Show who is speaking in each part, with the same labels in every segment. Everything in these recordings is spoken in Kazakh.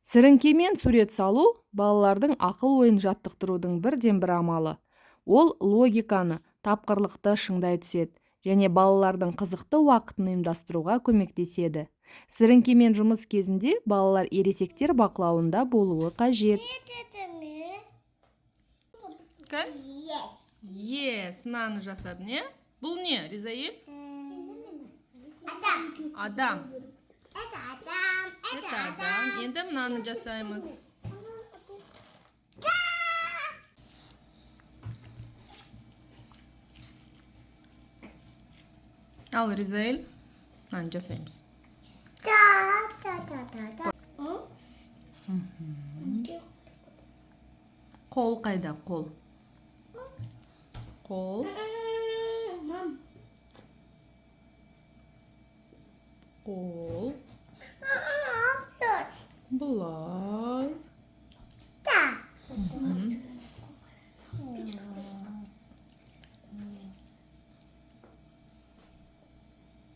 Speaker 1: Сіріңкемен сурет салу балалардың ақыл-ойын жаттықтырудың бірден-бір амалы. Ол логиканы, тапқырлықты шыңдай түседі және балалардың қызықты уақытын ұйымдастыруға көмектеседі. Сіріңкемен жұмыс кезінде балалар ересектер бақылауында болуы қажет. Yes, мынаны жасадың, иә? Бұл не, Ризаэль?
Speaker 2: Адам.
Speaker 1: Адам.
Speaker 2: Это адам.
Speaker 1: Это адам. Енді мынаны жасаймыз. Ал, Ризаэль, мынаны жасаймыз.
Speaker 2: Да, да, да, да, да.
Speaker 1: Қол қайда, қол? Қол.
Speaker 2: Мам.
Speaker 1: Қол. Былай.
Speaker 2: Да.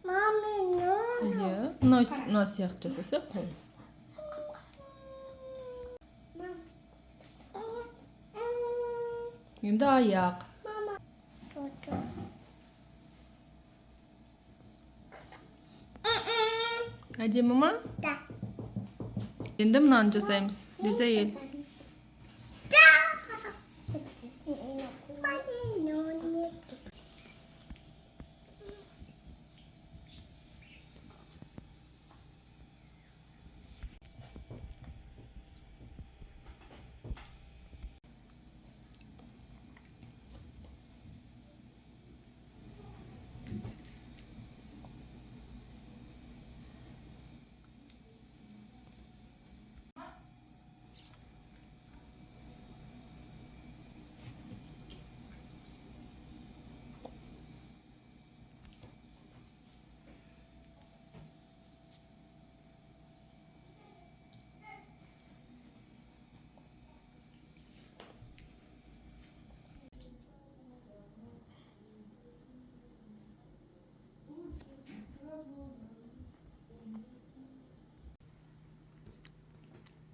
Speaker 2: Мама, ну.
Speaker 1: Иә, мынау мына сияқты жасаса қол. Енді аяқ.
Speaker 2: Мама.
Speaker 1: Әдемі ма?
Speaker 2: Да.
Speaker 1: Енді мынаны жасаймыз. Ризаэль.
Speaker 2: Да.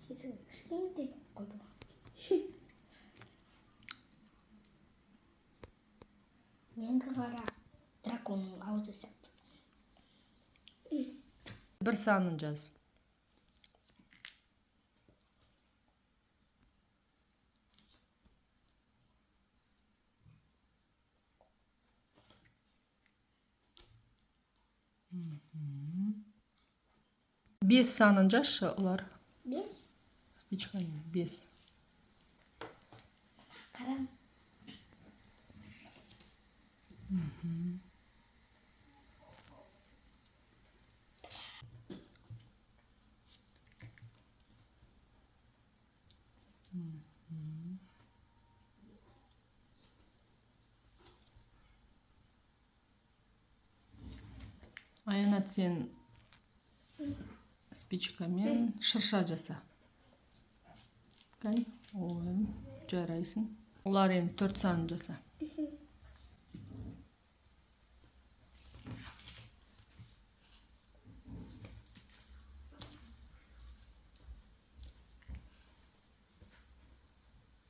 Speaker 2: Чизі кішкентай болып қалды ғой. Менікі қара драконның аузы сияқты.
Speaker 1: Бір санын жаз. Бес санын жазшы, ұлар.
Speaker 2: 5.
Speaker 1: Спичкамен 5.
Speaker 2: Қара.
Speaker 1: Аянат, сен спичкамен шырша жаса. Кәне, ой, жарайсың. Олар енді 4 санын жаса.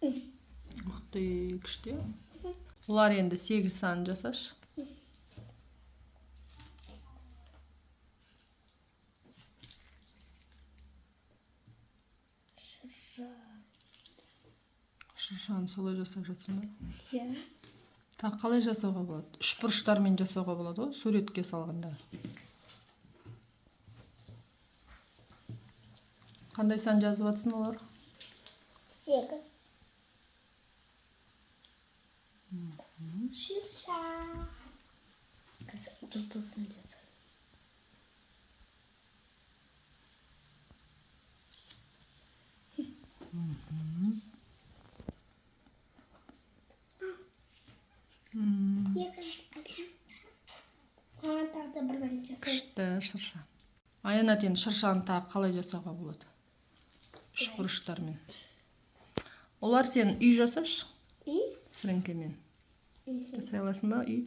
Speaker 1: Ух ты, күшті. Олар енді 8 санын жасашы.
Speaker 2: Шырша.
Speaker 1: Шыршаны солай жасап жатсың ба?
Speaker 2: Иә.
Speaker 1: Тағы қалай жасауға болады? Үшбұрыштармен жасауға болады ғой, суретке салғанда. Қандай сан жазып жатсың, олар?
Speaker 2: 8. Шырша. Қазір жұлдызын жасаймын. 2. Мама, тағы да бір бәле жасаймын.
Speaker 1: Күшті шырша. Аянат, енді шыршаны тағы қалай жасауға болады? Үшбұрыштармен. Олар, сен үй жасашы.
Speaker 2: Үй?
Speaker 1: Сіріңкемен. Жасай аласың ба үй?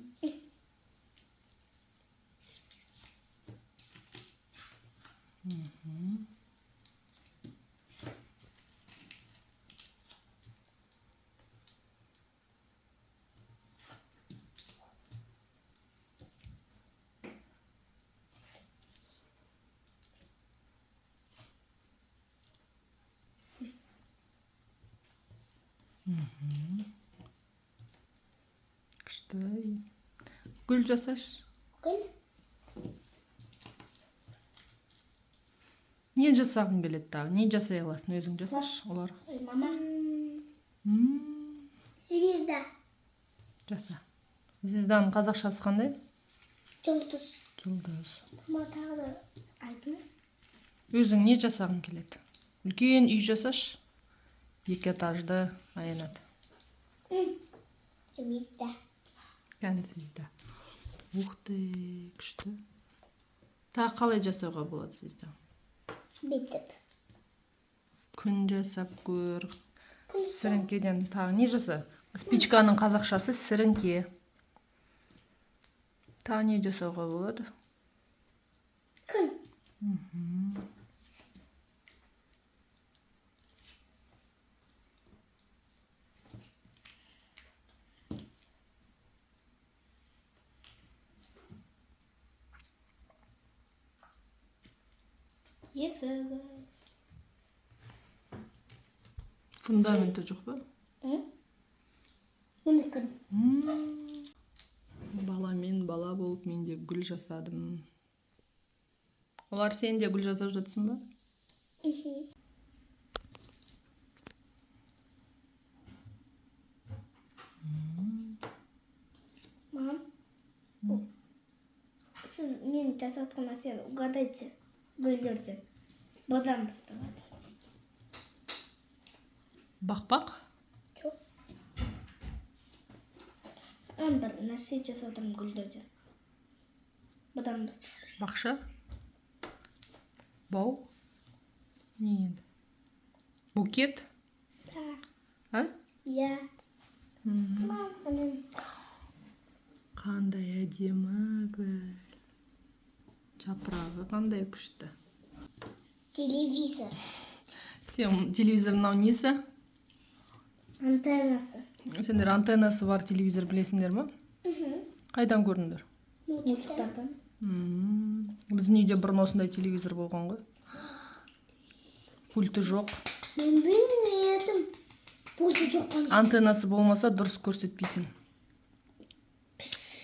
Speaker 1: Күшті. Гүл жасашы.
Speaker 2: Гүл.
Speaker 1: Не жасағың келеді тағы? Не жасай аласың? Өзің жасашы олар.
Speaker 2: Ой, мама.
Speaker 1: М,
Speaker 2: Звезда.
Speaker 1: Жаса. Звезданың қазақшасы қандай?
Speaker 2: Жұлдыз.
Speaker 1: Жұлдыз.
Speaker 2: Мама, тағы да айтыңыз.
Speaker 1: Өзің не жасағың келеді? Үлкен үй жасашы. Екі этажды, Аянат.
Speaker 2: Звезда.
Speaker 1: Кәні звезда. Ух ты, күшті. Тағы қалай жасауға болады звезда?
Speaker 2: Бүйтіп.
Speaker 1: Күн жасап көр. Сіріңкеден тағы не жаса? Спичканың қазақшасы сіріңке. Тағы не жасауға болады?
Speaker 2: Күн. Есігі.
Speaker 1: Фундаменті жоқ па?
Speaker 2: Міне күн.
Speaker 1: Баламен бала болып мен де гүл жасадым. Олар, сен де гүл жасап жатсың ба?
Speaker 2: Мам. Сіз мен жасап жатқан нәрсені угадайте. Гүлдерден. Бұдан басталады.
Speaker 1: Бақпақ?
Speaker 2: Жоқ. Мен бір нәрсе жасап жатырмын гүлдерден. Бұдан басталады.
Speaker 1: Бақша? Бау? Не енді? Букет?
Speaker 2: Да.
Speaker 1: А?
Speaker 2: Иә. Мам, анан.
Speaker 1: Қандай әдемі гүл. Жапырағы қандай күшті.
Speaker 2: Телевизор.
Speaker 1: Сен телевизор мынау несі?
Speaker 2: Антеннасы.
Speaker 1: Сендер антеннасы бар телевизор білесіңдер ма? Қайдан көрдіңдер?
Speaker 2: Мультиктардан.
Speaker 1: Біздің үйде бұрын осындай телевизор болған ғой. Пульті жоқ.
Speaker 2: Мен білмедім. Пульті жоқ қой.
Speaker 1: Антеннасы болмаса, дұрыс көрсетпейтін.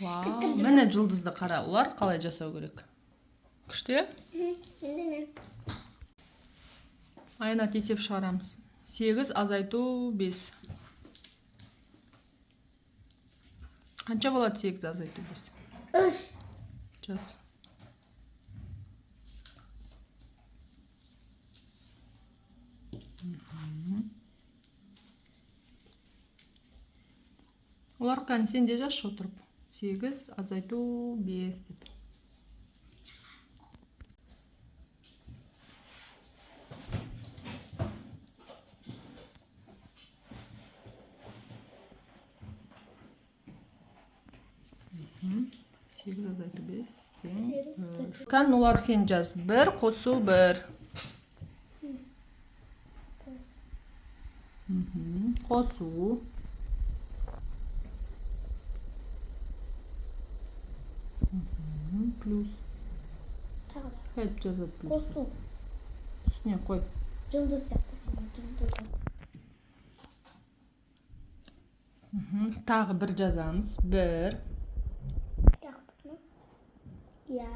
Speaker 1: Вау, міне, жұлдызды қара, олар қалай жасау керек. Күшті, иә?
Speaker 2: Енді мен.
Speaker 1: Аянат, есеп шығарамыз. 8 азайту 5. Қанша болады 8 азайту 5?
Speaker 2: 3.
Speaker 1: Жаз. Олар, кәні, сен де жазшы отырып. 8 азайту 5 деп. 8 азайту 5 тең 3. Кәні, олар, сен жаз. 1 қосу 1. Қосу. Плюс.
Speaker 2: Тағы да.
Speaker 1: Қайтып жазады плюс?
Speaker 2: Қосу.
Speaker 1: Үстіне қой.
Speaker 2: Жұлдыз сияқты сен жұлдыз.
Speaker 1: Тағы бір жазамыз. 1.
Speaker 2: Тағы бір ма? Иә.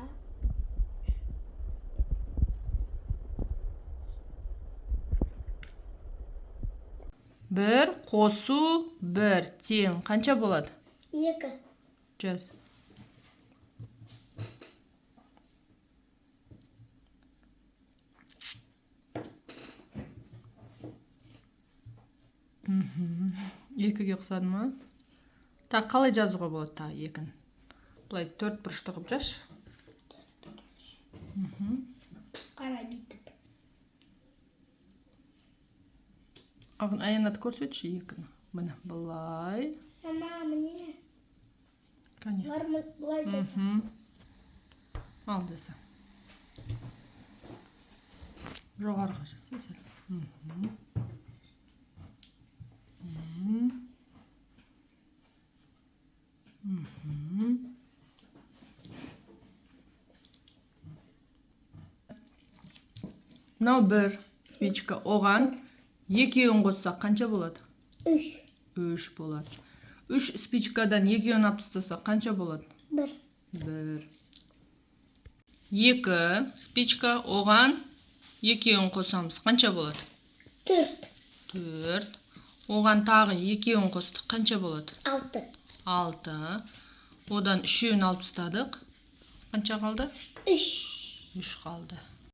Speaker 1: 1 қосу 1 тең қанша болады?
Speaker 2: 2.
Speaker 1: Жаз. 2-ге ұқсады ма? Тағы қалай жазуға болады тағы екіні? Былай төрт бұрышты қылып жазшы.
Speaker 2: Қара, бүйтіп.
Speaker 1: Аянат, көрсетші екіні. Міне, былай.
Speaker 2: Мама, міне.
Speaker 1: Кәне.
Speaker 2: Олар былай жаса.
Speaker 1: Ал, жаса. Жоғарыға жаса сәл. Мгм. Мгм. Мынау бір спичка. Оған екеуін қоссақ, қанша болады?
Speaker 2: 3.
Speaker 1: 3 болады. Үш спичкадан екеуін алып тастасақ, қанша болады?
Speaker 2: Бір.
Speaker 1: Бір. Екі спичка, оған екеуін қосамыз, қанша болады?
Speaker 2: Төрт.
Speaker 1: Төрт. Оған тағы екеуін қостық, қанша болады?
Speaker 2: Алты.
Speaker 1: Алты. Одан үшеуін алып тастадық, қанша қалды?
Speaker 2: Үш.
Speaker 1: Үш қалды.